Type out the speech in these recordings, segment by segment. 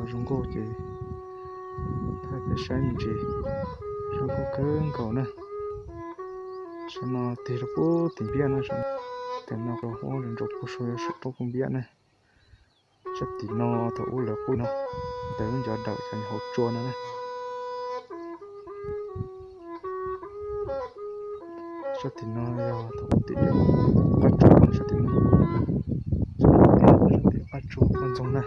Zoo nkauj ces thaij peb saib me ntsis. Zoo nkauj kawg nkaus na. Saib no tig rau pub tim npiab na, tim no rau ub nrov pub saum yuav saum roob pub npiab na. Sab tim no thaum ub lawv qub no, ntawd lub ncov dawm cov hauv tsua no na. Sab tim no yog thaum ub tim qab tsua, sab tim no, sab tim qab tsua poj ntxoog na.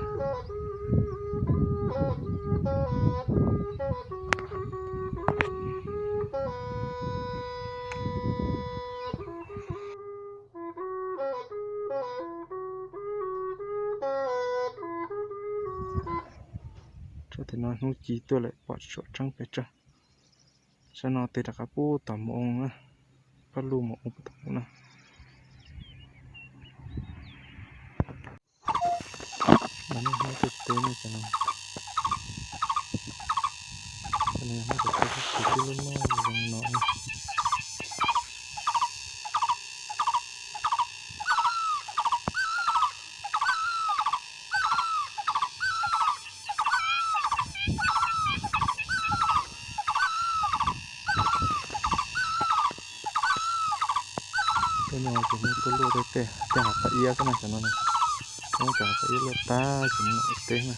Sab tim no hnub ci tuaj lawm pom tsuam tseeb pes tsawg. Sab no tig rov qab pub tom mus oo na, pab luj mus oo pub tom ub na. Hnub tej teb no ces no, hnub tej teb tib lub loj zoo no. Tej no ces muab tuaj luaj tej, tej hav pam iab xwb na, cov no muab cov hav pam iab luaj tag ces muab ua teb na.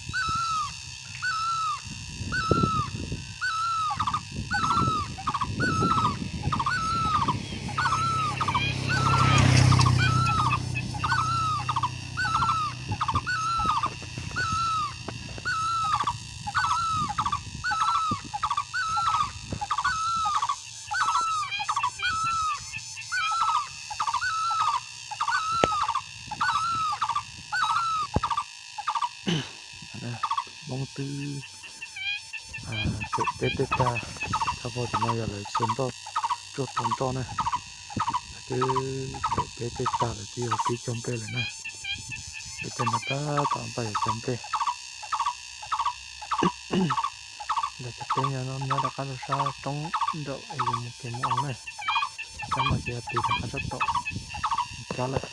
Hmoob twb tawm peb tej tag, tag vog tim no yog lawv txua nroj, tsuag tau nroj na. Twb tawm peb tej tag lawm twb yog pib cog nplej lawm na. Peb tej no tab tom npaj yuav cog nplej. Lawv cov teb nyob rov qab rau sab roob nraum es yus mus kev mus oo na. Cov no ces yog tig rov qab sab tom kab lawm.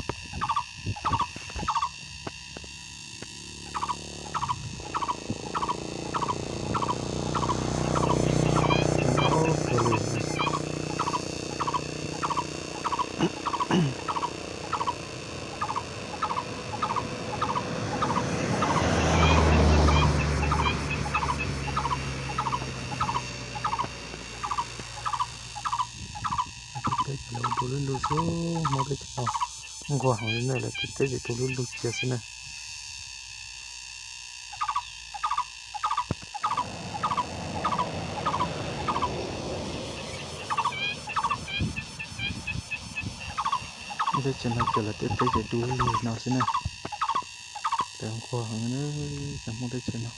Tej teb ces lawv ua du lub lug xwb, Hmoob teb chaws no nquag heev li na, lawv tej teb ces du lub lug cia xwb na. Teb chaws no ces lawv tej teb ces du lug no xwb na. Lawv nquag heev na, cov Hmoob teb chaws no.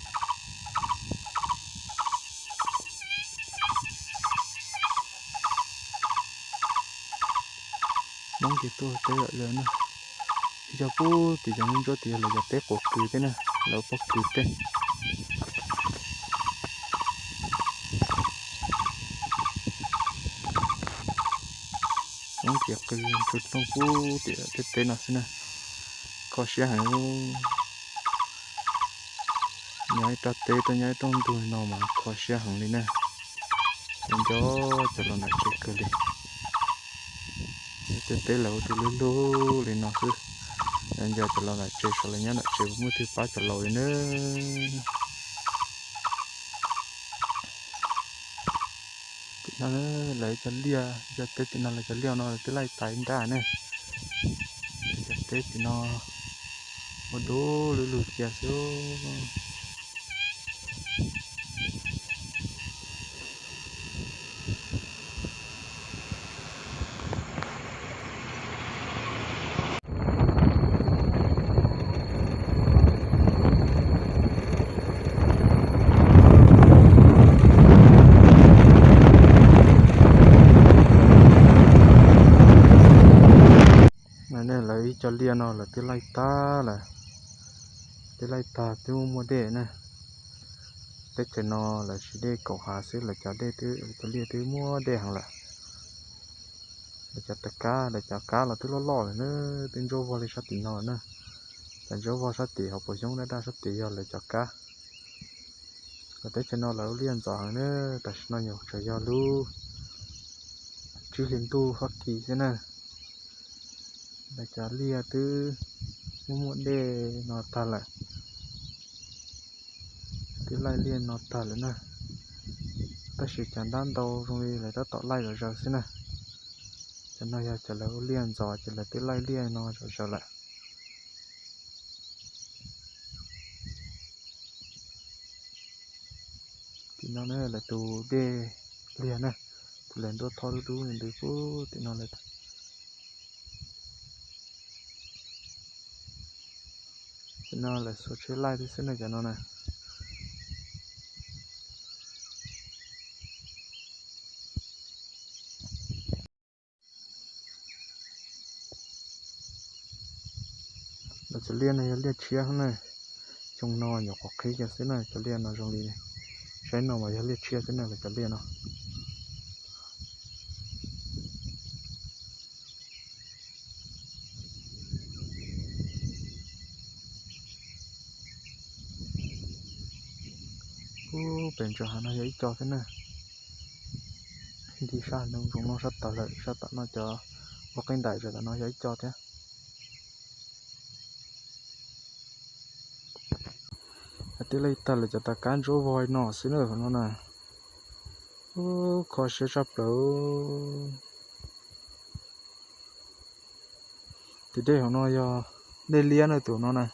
Hmoob ces tuaj teb lawm na. Ib co pub tim cov ntsuab ntsuab tid yog lawv cov teb quav kws teb na, lawv pob kws teb. Hmoob ces qw tsuag rooj pub tim tej teb no xwb na. Kho siab heev. Nyob ib rab teb tuaj nyob ib rooj ntug no mas kho siab heev li na. Nco cov laus nram tsev kawg li. Tej teb lawv ua du lug lug li no xwb. Nco cov laus nram tsev, saib lawv nyob nram tsev puas muaj twg pab cov laus li na. Tim no lawv cov liaj, cov teb tim no lawv cov liaj no lawv twb laij tas ib nrab ne. Cov teb tim no ua du lug lug cia xwb. Lawv ib co liaj no lawv twb laij tag lawm, twb laij tag twb muaj dej na. Teb chaws no lawv siv dej kaum hav xwb, lawv cov dej twb, cov liaj twb muaj dej heev lawm. Lawv cov tawg kab, lawv cov kab los twb loj loj lawm na, twb ntsuab vog li sab tim no na. Cov ntsuab vog sab tim hauv paus xyoob daj daj sab tim yog lawv cov kab. Los teb chaws no lawv ua liaj ntxov heev na, tam sim no nyuam qhuav yog lub tsib hlis ntuj Fab Kis xwb na. Lawv cov liaj twb muaj muaj dej no tag lawm, twb laij liaj no tag lawm na. Tab sis cov ntab ntau zoo li lawv tab tom laij zom zaws xwb na. Cov no yog cov lawv ua liaj ntxov ces lawv twb laij liaj no zom zaws lawm. Tim no ne lawv tus dej liag na, tus lawv ntuaj thob dub dub ntws pub tim no lawm. Tim no lawv xuas tsheb laij thiab xwb na cov no na. Los cov liaj no yog liaj tshiab na, xyoo no nyuam qhuav qhib kiag xwb na, cov liaj no zoo li, saib no mas yog liaj tshiab xwb na los cov liaj no. Ub, pem ntsa hav no yog ib co thiab na. Nti sab no zoo no sab tod lawm, sab tom no cov ua qeej ntaim tam no yog ib co thiab. Twb laij tag lawm cov tas kab ntsuab vog no xwb na hauv no na. Ub, kho siab tshaj plaws. Tus dej hauv no yog dej liab na tus no na.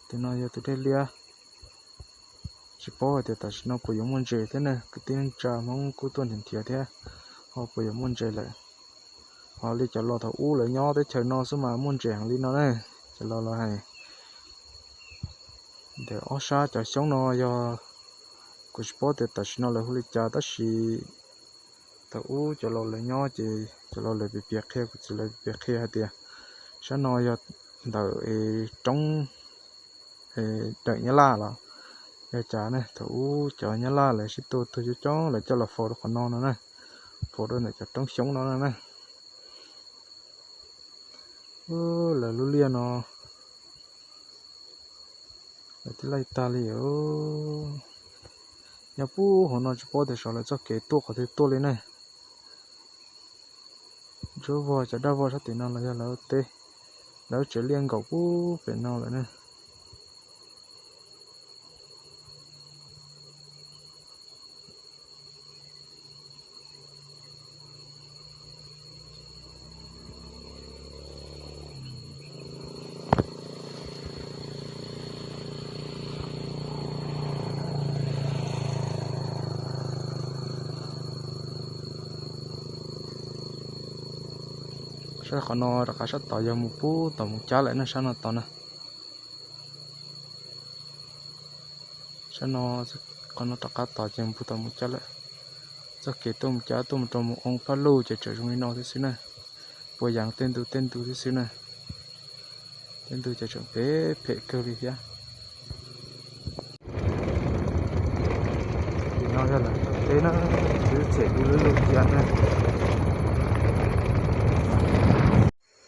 Tus no yog tus dej liab. Tsis paub hais tias tam sim no puas yuav muaj ntses thiab na, kwv tij neej tsa Hmoob kuj tuaj nrhiav nrhiav thiab, ho puas yuav muaj ntses lawm. Ho li cov los thaum ub lawv nyob teb chaws no xwb mas muaj ntses heev li no na. Cov los los hais ntawm ob sab cov xyoob no yog, kuv tsis paub tias tam sim no lawv hu li cas tab sis thaum ub cov laus lawv nyob ces cov laus lawv piav piav qhia, kuv txiv lawv piav qhia hais tias sab no yog ntawm roob, ntawm Nyab Laj los yog cas ne, thaum ub cov Nyab Laj lawv sib tua tuag coob coob lawv coj los faus rau qhov no no na, faus rau ntawm cov roob xyoob no no na. Lawv lub liaj no lawv twb laij tag li. Nyob puag hauv no tsis paub tias saum lawv txoj kev tuaj qhov twg tuaj li ne. Ntsuab vog cov daj vog sab tim no los yog lawv teb, lawv tsev liaj nkaum puag pem no lawm ne. Sab qhov no rov qab sab tod yog mus puag tom Moos Cab lawm na, sab no tod na. Sab no, qhov no rov qab tod ces mus puag tom Moos Cab lawm. Txoj kev tuaj Moos Cab tuaj mus rau mus oo Phaj Luj ces tseem zoo li no thiab xwb na. Puas yas tej ntu tej ntu thiab xwb na. Tej ntu ces tseem phem phem kawg li thiab. Tim no yog lawv cov teb na, twb them dub lub lub thiab na.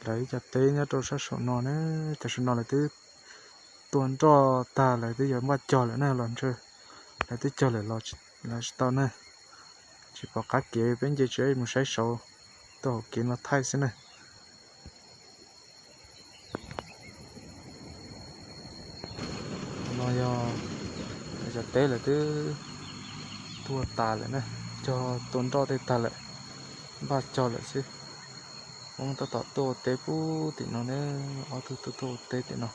Lawv ib cov teb nyob rau sab saum no na, tam sim no lawv twb tua nroj tag lawm, twb yuav npaj cog lawm na los ntshe lawv twb cog lawm los tsis tau na. Tsis pom qab kev, peb nce tsiab mus saib saud, tuaj hauv kev no thaij xwb na. No yog cov teb lawv twb tua tas lawm na, cog tua nroj tej tag lawm, npaj cog lawm xwb. Hmoob tab tom tuaj ua teb puag tim no ne, ob tug tuaj tuaj ua teb tim no.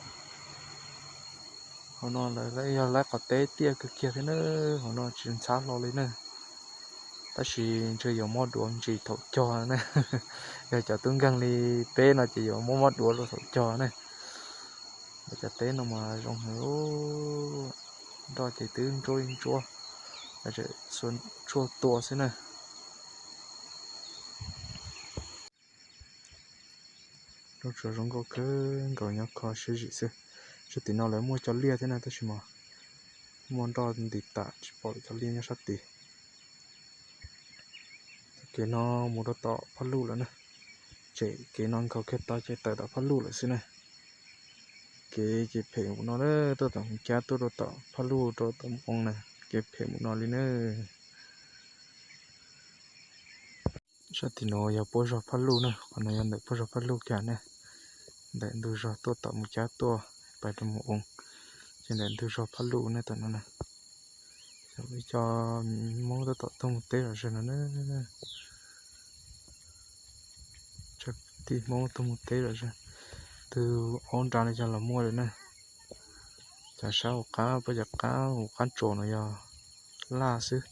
Hauv no lawv yog lawv qhov teb tiaj kawg kiag thiab na, hauv no tsis ntxhab hlo li na. Tab sis ntshe yuav muab duav ntsis thaum cog na. Yog cov tub nkeeg li peb no ces yuav muab muab duav rau thaum cog na. Cov teb no mas zoo heev, nroj ces twb ntsuab ntsuab, tshuaj tua xwb na. Roob tsuas zoo nkauj kawg nkaus nyob kho siab zim xwb. Sab tim no lawv muaj cov liaj thiab na tab sis mas muaj nroj nti tas tsis pom lawv cov liaj nyob sab tid. Kev no mus rau tom Phaj Luj lawm na. Tsem kev no nkaus kiag tod ces tawm tom Phaj Luj lawm xwb na. Kev ces phem no tuaj tom Moos Cab tuaj rau tom Phaj Luj rau tom Moos Oo na. kev phem mus no li na. Sab tim no yog puab zog Phaj Luj na, qhov no yog ntawm puab zog Phaj Luj kiag ne. Ntawm ntug zog tuaj tom mus cab tuaj pais rau mus oo, ces ntawm ntug zog Phaj Luj ne tom no na. Ib co Hmoob tab tom tuaj mus teb zom zaws no na. Tij Hmoob tuaj mus teb zom zaws, twg aub nra li cov los muaj lawm na. Cov sab hauv qab, puab cov qab hauv qab tsuas no yog laj xwb.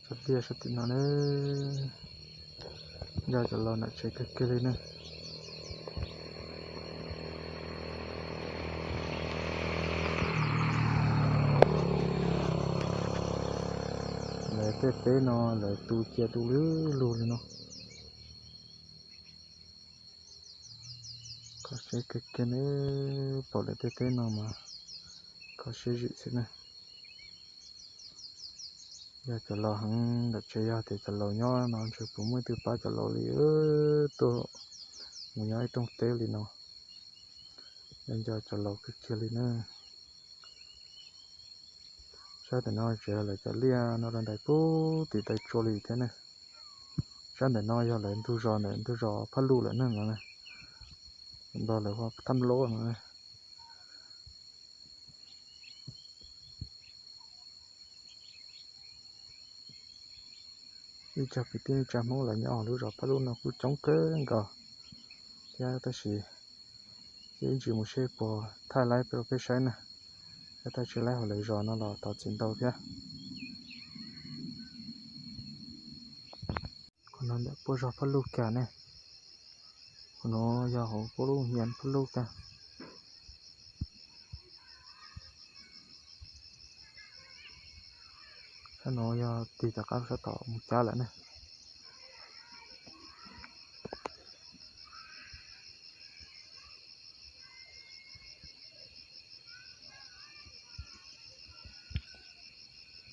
Txog tiaj sab tim no ne, nco cov laus nram tsev kawg kiag li ne. Lawv tej teb no lawv tu cia tu lwj lug li no. Kho siab kawg kiag ne, pom lawv tej teb no mas kho siab zim xwb na. Yog cov laus heev nram tsev, yog tias cov laus nyob no ntshe puas muaj ib tug pab cov laus li tuaj mus nyob ib rooj teb li no. Yog nco cov laus kawg kiag li na. Sab ntawm no tseem yog lawv cov liaj no rau ntais pub tim taw tsua li thiab ne. Sab ntawm no yog lawv ntug zos, ntawm ntug zos Phaj Luj lawm ne no. Nplog lawv hu Thaj Lub no. Ib co kwv tij neej tsa Hmoob lawv nyob hauv lub zos Phaj Luj no kuj coob kawg nkaus thiab, tab sis ib ntsis mus seb puas thaij laib rau peb saib na. Yog thaij tsis laib hauv lawv zos no los thov txim ntau thiab. Qhov no ntawm puab zog Phaj Luj kiag ne. Qhov no yog hauv puab lub hiav Phaj Luj kiag. Sab no yog tig tom qab sab tom mus cab lawm ne.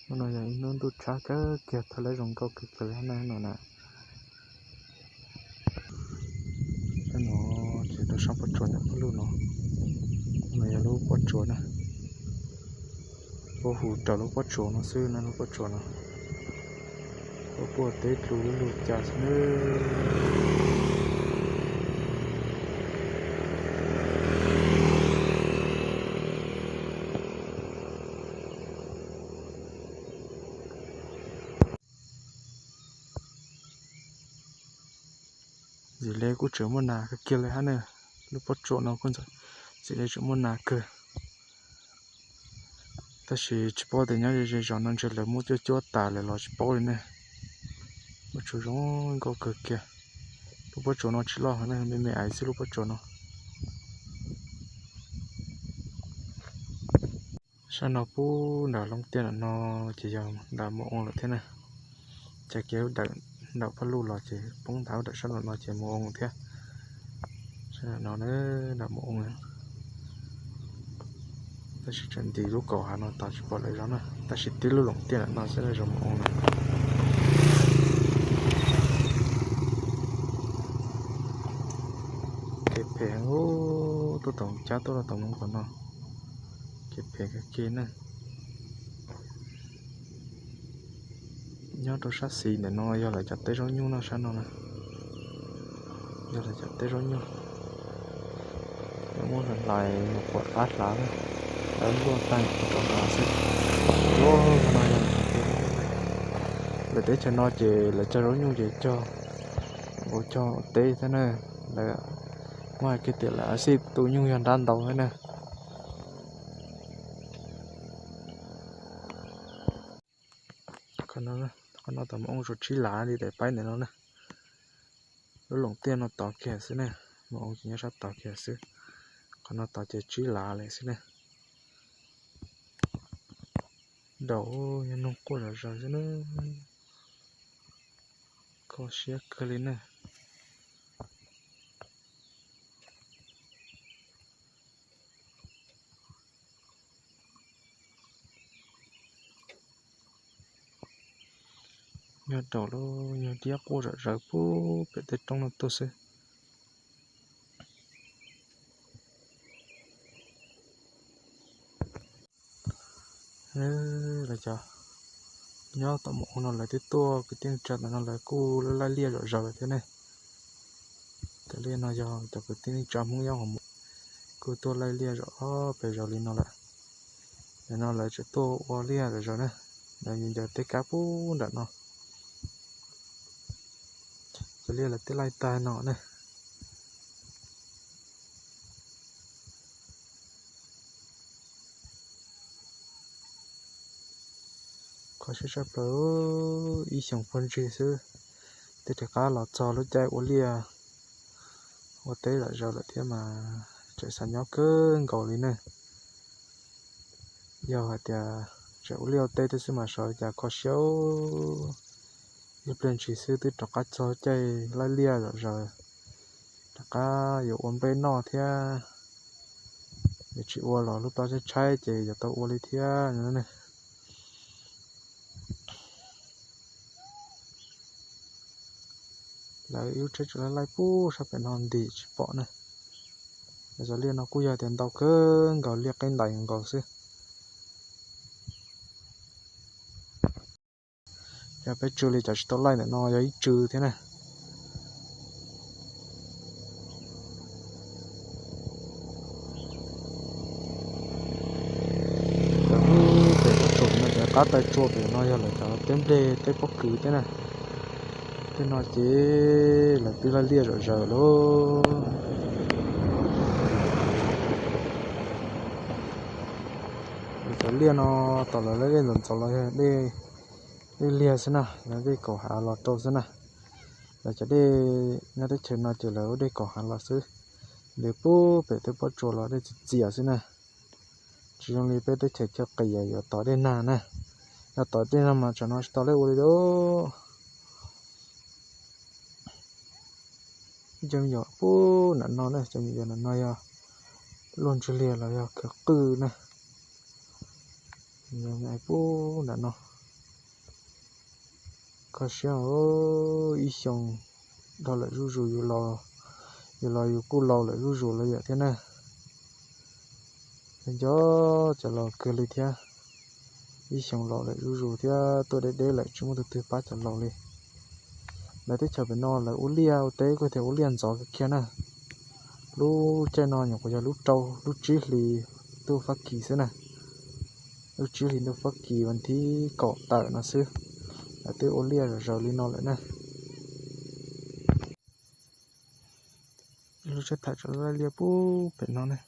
Hnub no yog ib hnub ntuj tshab kawg kiag, thaj lab zoo nkauj kawg kiag li no na. Sab no ces rau sab pob tsuas ntawm Phaj Luj no, no yog lub pob tsuas na. Puab hu raws lub pob tsuas no xwb na, lub pob tsuas no. Puab puag teb dlu lub lug cas xwb na. Ntxim li kuj tseem muaj nas kawg kiag li hab na. Lub pob tsuas no kuj ntxim li tseem muaj nas kawg. Tab sis tsis paub tias nyob ze ze zos no ntshe lawv muab cuab cuab tas lawm los tsis paub li ne. Pob tsuas zoo nkauj kawg kiag. Lub pob tsuas no tsis loj heev na, me me aiv xwb lub pob tsuas no. Sab no pub nram Looj Tiaj no ces yog nram Mus Oo lawm thiab na. Cas kiag nram Phaj Luj los ces poob ntav nram sab no no ces Mus Oo thiab. Sab no nram Mus Oo, tab sis tseem nti lub kaum hav no tos tsis pom lawv zos na, tab sis tib lub Looj Tiaj no xwb lawv zos Mus Oo no. Kev phem heev, tuaj tom cab tuaj rau tom Mus Oo qhov no, kev phem kawg kiag na. Nyob rau sab xis ntawm no yog lawv cov teb zaub nyuj no, sab no na, yog lawv cov teb zaub nyuj. Lawv muab hlais mus quam qab hlav, lawv luaj tag rov hlav xwb. Lawv teb chaws no ces lawv cog zaub nyuj ces cog, ua cog teb thiab na. Lawv muab hais kiag tias lawv xij tu nyuj yog nrab ntau thiab na. Qhov no tom Mus Oo tshuav tsib lav li daim paib ntawm no na. Lub Looj Tiaj no tod kiag xwb ne, Mus Oo ces nyob sab tod kiag xwb. Qhov no tod ces tsib lav li xwb ne. Daum nyob nug quaj zom zaws xwb na. Kho siab kawg li ne. Yog daus lub, yog diab quaj zom zaws puag pem tej roob no tuaj xwb. Lawv cov nyob tom mus ua no lawv twb tuaj kwv tij neej tsa ntawm no lawv kuj laij liaj zom zaws lawm thiab ne. Cov liaj no yog cov kwv tij neej tsa Hmoob nyob hauv mus kuj tuaj laij liaj zom ob pes zaws li no lawm. Ntawm no lawv tseem tuaj ua liaj zom zaws na. Lawv ncaws tej kab puag nram no. Cov liaj lawv twb laij tag no na. Kho siab tshaj plaws, ib xyoos puag ntsis xwb twb rov qab los txog lub caij ua liaj ua teb zom zaws lawm thiab mas tseem xav nyob kawg nkaus li ne. Yog hais tias tseem ua liaj ua teb thiab xwb mas xyov cas kho siab. Ib pliag ntsis xwb twb rov qab txog caij laij liaj zom zaws, rov qab yuav ua nplej noj thiab. Yuav tsis ua los lub plab tshaib tshaib ces yuav tau ua li thiab ne. Lawv ib lub tsheb tseem laij laij puag sab pem no ntim tsis pom na. Lawv cov liaj no kuj yog tias ntau kawg nkaus, liaj qeeb ntais nkaus xwb. Yog peb tsw li cov tsis tau laij ntawm no yog ib tsw thiab na. Cov lub pem pob tsuas no ces qab tais tsua pem no yog lawv cov teb nplej teb pob kws thiab na. Tej no ces lawv twb laij liaj zom zaws lawm. Lawv cov liaj no tom lawv laij liaj ntxov ntxov los yog dej liag xwb na, lawv dej kaum hav los rau xwb na. Lawv cov dej nyob teb chaws no ces lawv ua dej kaum hav los xwb. Lawv puag pem tej pob tsuas los dej txias txias xwb na. Tsis zoo li peb teb chaws chaw qis yuav tov dej nag na. Yog tov dej nag mas tsam no tsis tau lej ua li lauj. Cov me nyuam puag nram no na, cov me nyuam nram no yog luaj ntswg liag los yog khawv qwj na. Puag nram no. Kho siab, ib xyoo dhau lawm zuj zus, yus los yus kuj laus lawm zuj zus los yam thiab na. Nco cov laus kawg li thiab. Ib xyoo laus lawm zuj zus thiab tuaj deb deb lawm tsis muaj tus twg pab cov laus li. Lawv teb chaws pem no lawv ua liaj ua teb kuj tias ua liaj ntxov kawg kiag na. Lub caij no nyuam qhuav yog lub rau lub tsib hlis ntuj Fab Kis xwb na. Lub tsib hlis ntuj Fab Kis vas thib kaum tawm no xwb, lawv twb ua liaj zom zaws li no lawm na. Lub tsheb thawm tseem laij liaj puag pem no ne.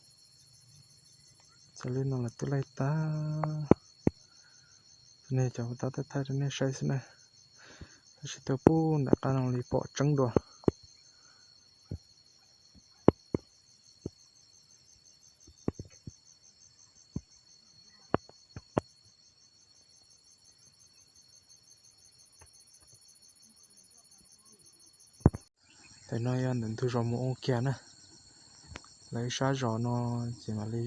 Txog li no lawv twb laij tag. Nej cov kuv tau thaij thaij rau nej saib xwb na. Tab sis tuaj puag nram qab no li pom tseeb dua. Tam no yog ntawm ntug zos Mus Oo kiag na. Lawv ib sab zos no ces mam li,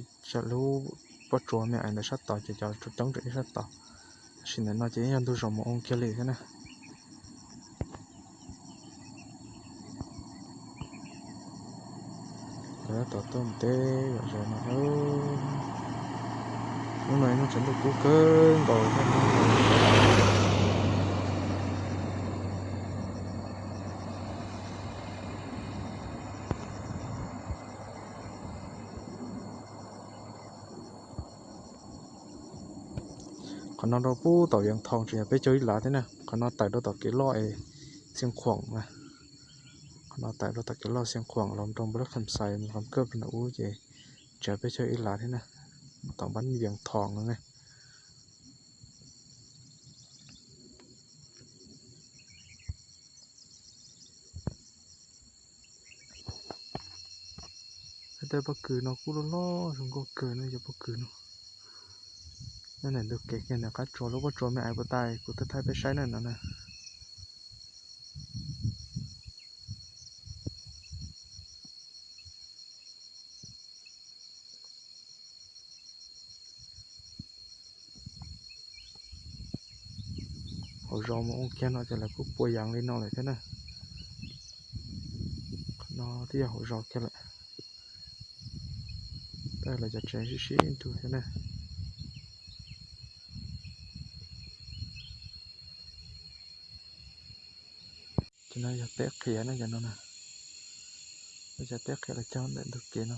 lub pob tsuas me ais ntawm sab tod ces cov tsuas coob tseem ib sab tod. Tab sis ntawm no ces yog ntug zos Mus Oo kiag li thiab na. Lawv tab tom tuaj mus teb zom zaws no. Hnub no ib hnub tsaus ntuj kub kawg nkaus thiab. Qhov no rau puag tom Vias Thoo tseem yog peb caug ib lav thiab na. Qhov no tawm rau tom kev loj es Xiav Khuam na. Qhov no tawm rau tom kev loj Xiav Khuam los rau npoo lub Kham Xais mus Kham Kawj pem nram ub ces tseem peb caug ib lav thiab na. Tom npab Vias Thoo no ne. Tej pob kws no kuj loj loj zoo nkauj kawg no, cov pob kws no. Nyob ntawm ntug kev kiag ntawm qab tsuas, lub pob tsuas me ais puas tas kuv twb thaij peb saib na no na. Hauv zos mus ua kiag no ces lawv kuj pua yees li no lawm thiab na. Qhov no twb yog hauv zos kiag lawm. Tab lawv cov tsev sib sib nrug thiab na. Cov no yog teb qhiav na, cov no na. Cov teb qhiav lawv cog ntawm ntug kev no.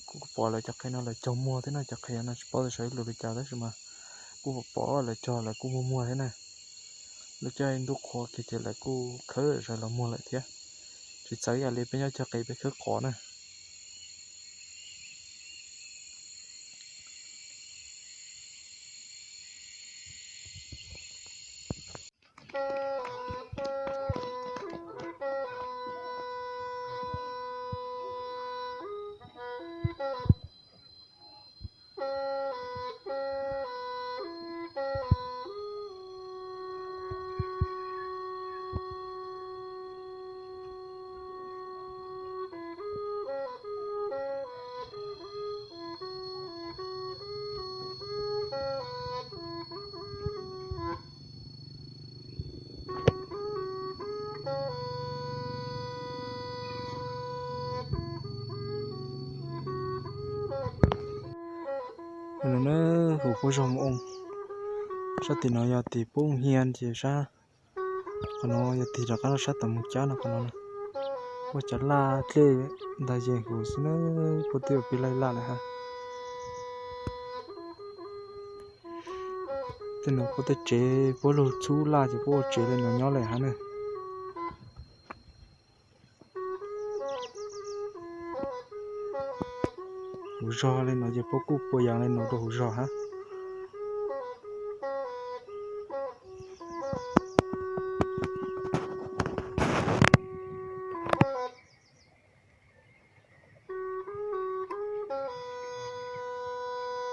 Kuv pom lawv cov qhiav no lawv cog muag thiab no, cov qhiav no tsis paub tias sau ib lus li cas tab sis mas kuj pom lawv cog lawv kuj muag muag thiab na. Lawv cog ntuj qhua kiag ces lawv kuj khawb zog los muag lawm thiab. Tsis txawv ib yam li peb nyob cog qis peb khawb qos na. Hu no na, hu puab zog mus oo. Sab tim no yog tim puab hia ces sab, qhov no yog tig rov qab rau sab tom Moos Cab no, qhov no puab cov laj dlej ntag, yeej huv xwb na, puab twb ua pib laij laj lawm hab. Tej no puab tej tsev puab lug txhub laj ces puab ua tsev li no nyob lawm hab na. Huv zog li no ces puab kuj pua yees li no rau huv zog hab.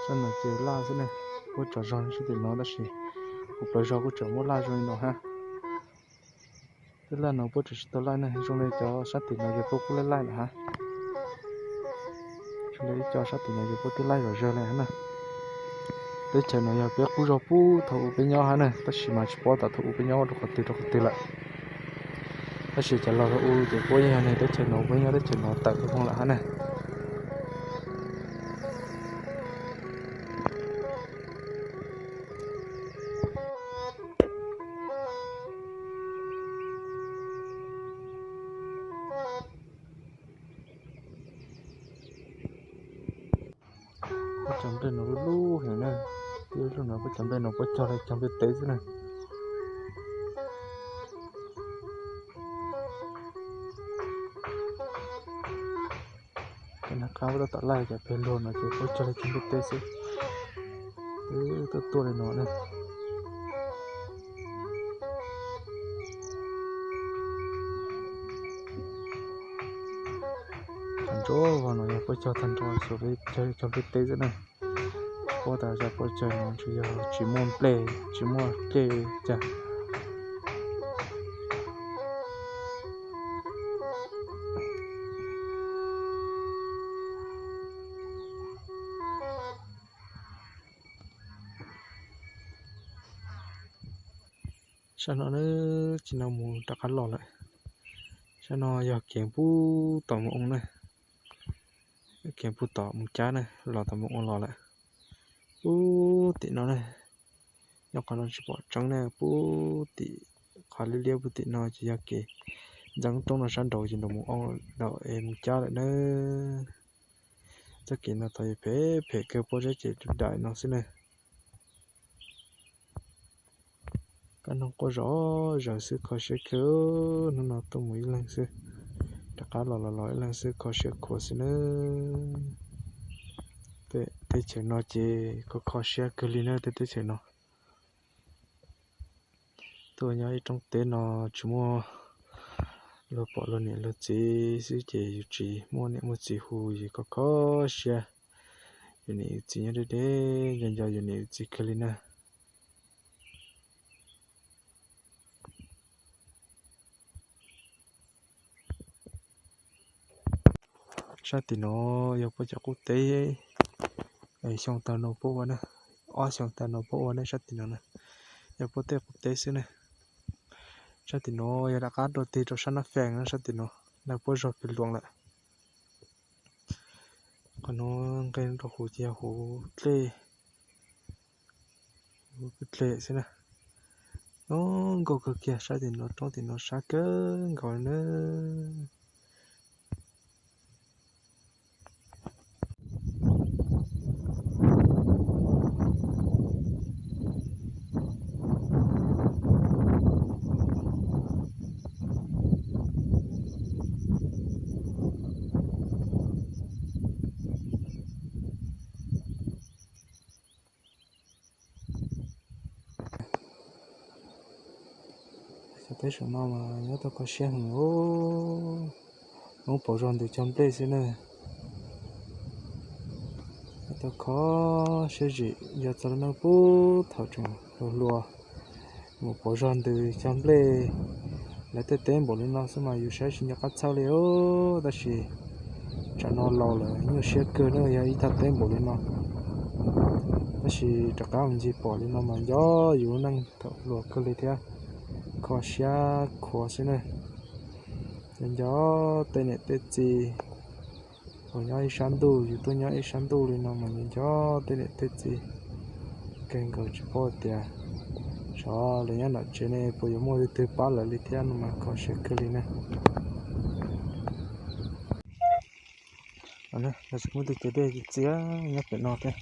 Sab no ces laj xwb ne, puab tsav zog sab tim no tab sis kuv plaws zog kuj tseem muab laj zoo li no hab. Tej laj no puab tseem tsis tau laij ne, zoo li cov sab tim no yog puab kuj laij laij lawm hab. Zoo li ib co sab tim no yog puab twb laij zom zaws li hab na. Teb chaws no yog peb qub zog puag thaum ub peb nyob hab na, tab sis mas tsis paub tas thaum ub peb nyob rau qhov twg rau qhov twg lawm. Tab sis cov laug thaum ub ces puab yeej yog nyob teb chaws no, puab nyob teb chaws no tawm tuaj lawm hab na. Puab cov nplej no lub lub heev na, ib lub no puab cov nplej no puab cog li cog nplej teb xwb na. Cov nag qab puab tab tom laij cov peg luag no ces puab cog li cog nplej teb xwb. Twb tuaj tuaj li no na. Tag nrho vog no yog puab cog tag nrho, xyov puab cog li cog nplej teb xwb na. Puab tas zog puab cog no tsuas yog tsis muaj nplej tsis muaj dlej li cas. Sab no na, tsis no mus rov qab los lawm. Sab no yog kev pub tom Moos Oo na, kev pub tom Moos Cab na, los tom Moos Oo los lawm. Pub tim no na, nyob qhov no tsis pom tseeb na, pub tim qhov liab liab pub tim no ces yog kev ntxeev roob no sab nraud ces nraum Moos Oo, nraum es Moos Cab lawm na. Txoj kev no tau yog phem phem kawg, puab sab ces dam no xwb na. Kab noog quaj zom zaws xwb, kho siab kawg. Hnub no tuaj mus ib leeg xwb, rov qab los los los ib leeg xwb, kho siab khuav xwb na. Teb chaws no ces kho kho siab kawg li na, tej teb chaws no. Tuaj nyob ib rooj teb no tsis muaj luag pom luag niam luag txiv xwb ces yus tsis muaj niam muaj txiv hu yus kho kho siab. Yus niam yus txiv nyob deb deb, nco nco yus niam yus txiv kawg li na. Sab tim no yog puab cov qub teb, xyoo tag no puab ua na, ob xyoos tas no puab ua ne sab tim no na, yog puab tej qub teb xwb ne. Sab tim no yog rov qab dua tig rau sab Nab Fees na, sab tim no na puab zog pem Luam lawm. Qhov no nqe rau huv ces yog huv dlej, huv dlej xwb na. Zoo nkauj kawg kiag, sab tim no roob tim no sab kawg nkaus li na. Cov teb saum no mas nyob tau kho siab heev, hnub pauv zog ntws cog nplej xwb na. Nyob tau kho siab zim, yog txog lub neej puag thaum tseem hluas hluas mus pauv zog ntws cog nplej. Lawv tej teb npaum li no xwb mas yus saib tsis nco qab txhawj li os, tab sis tsam no laus lawm nyuaj siab kawg na, yog ib thaj teb npaum li no. Tab sis rov qab mus ncig pom li no mas nco yus lub neej thaum hluas kawg li thiab, kho siab khuav xwb na. Nco nco tej niam tej txiv uas nyob ib sab ntuj, yus tuaj nyob ib sab ntuj li no mas nco nco tej niam tej txiv kawg nkaus, tsis paub tias xyov lawv nyob nram tsev ne puas yuav muaj leej twg pab lawv li thiab no mas kho siab kawg li na. Lawv tsis muaj tus cev dej txias nyob pem no thiab.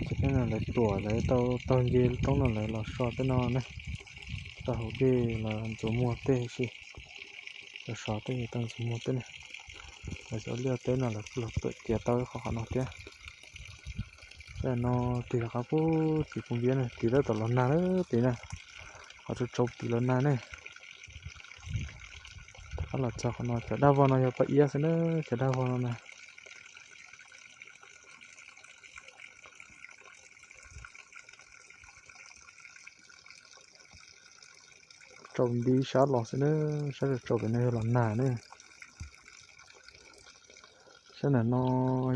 Ces tej no lawv tuam lawv tau taug nce roob no lawv los so tej no ne, tau hauv dej los ntxuav muag tej si, los so tej tau ntxuav muag tej ne. Lawv cov liaj teb no lawv kuj los tuam cia tau ib qho qhov no thiab. Tej no tig rov qab pub tim pus npiab na, tig tab tom los nag lawm tid na, qhov tsaus tsaus tid los nag ne. Rov qab los txog qhov no, cov daj vog no yog Paj Iab xwb na, cov daj vog no na. Tsaus nti sab los xwb na, sab tsaus tsaus pem no yog los nag ne. Sab nram no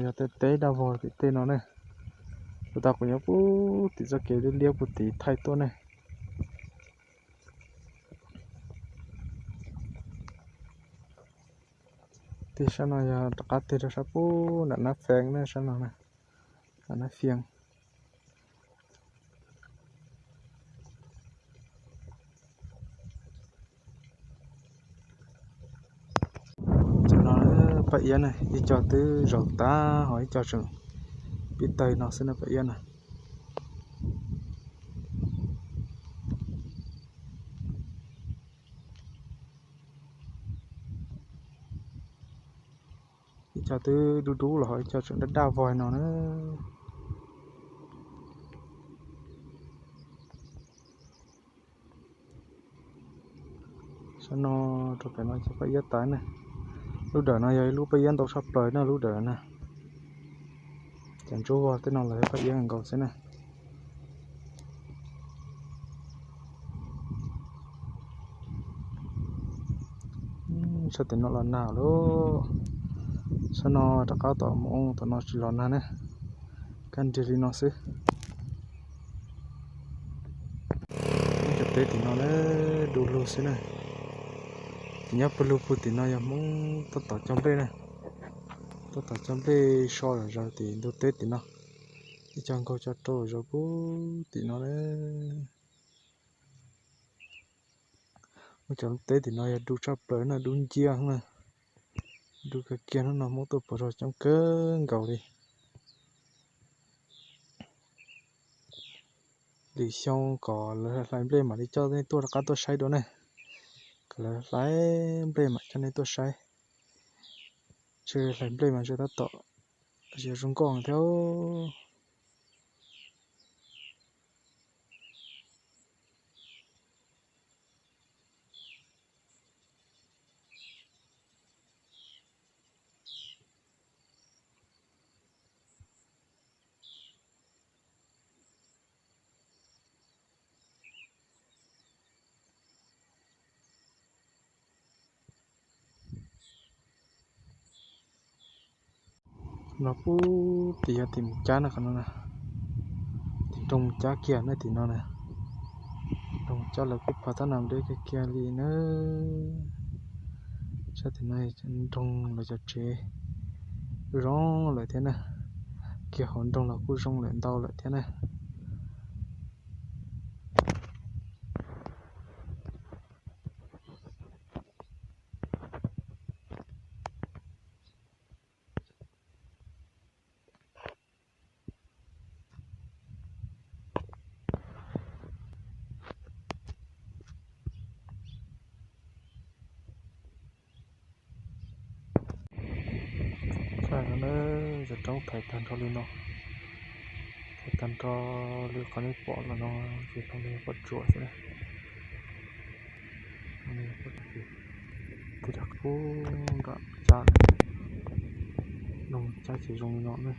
yog tej teb daj vog tim tej no ne. Puag ta kuv nyob pub tim txoj kev liab liab puag tid thaij tuaj ne. Tej sab no yog rov qab tig rau sab pub nram Nab Feeb ne, sab no na, nram Nab Feeb. Cov no Paj Iab na, ib co twb zaum tag ho ib co tseem pib tawg no xwb na Paj Iab na. Ib co twb dub dub los ho ib co tseem daj daj vog no na. Sab no rau pem no ces Paj Iab tas na. Lub dawm no yog ib lub Paj Iab ntau tshaj plaws na lub dawm na. Cov ntsuab vog tej no los yog Paj Iab nkaus xwb na. Sab tim no los nag lawm. Sab no rov qab tom mus tom no tsis los nag ne. Kaj nrig li no xwb. Cov teb tim no na, du lug xwb na. Tim nyob pawg lug puag tim no yog Hmoob tuaj tom cog nplej na. Tuaj tom cog nplej so zom zaws tim ntug teb tim no. Ib co nkaug co rau zom zaws puag tim no na. Muaj cov teb tim no yog du tshaj plaws na, dub nciab na. Du kawg kiag, hnub no Hmoob tuaj pauv zog coob kawg nkaus li. Lwm xyoo kom lawv hlais nplej mam li coj nej tuaj rov qab tuaj saib dua ne. Kom lawv hlais nplej mam coj nej tuaj saib. Ntshe hlais nplej mas ntshe tab tom yuav zoo nkauj thiab. No pub tim yog tim mus cab na, qhov no na, tim nroog mus cab kiag na tim no na. Nroog mus cab lawv kuj phav tab nas deb kiag kiag li na. Sab tim no nroog lawv cov tsev kuj zoo lawm thiab na. Kiag hauv nroog los kuj zoo lawm ntau lawm thiab na. Saib no na, cov roob thaiv tag nrho li no, thaiv tag nrho li qhov nej pom los no, ces zoo li pob tsuas xwb na. Tej cov kub nram cab, nroog cab ces zoo li no na.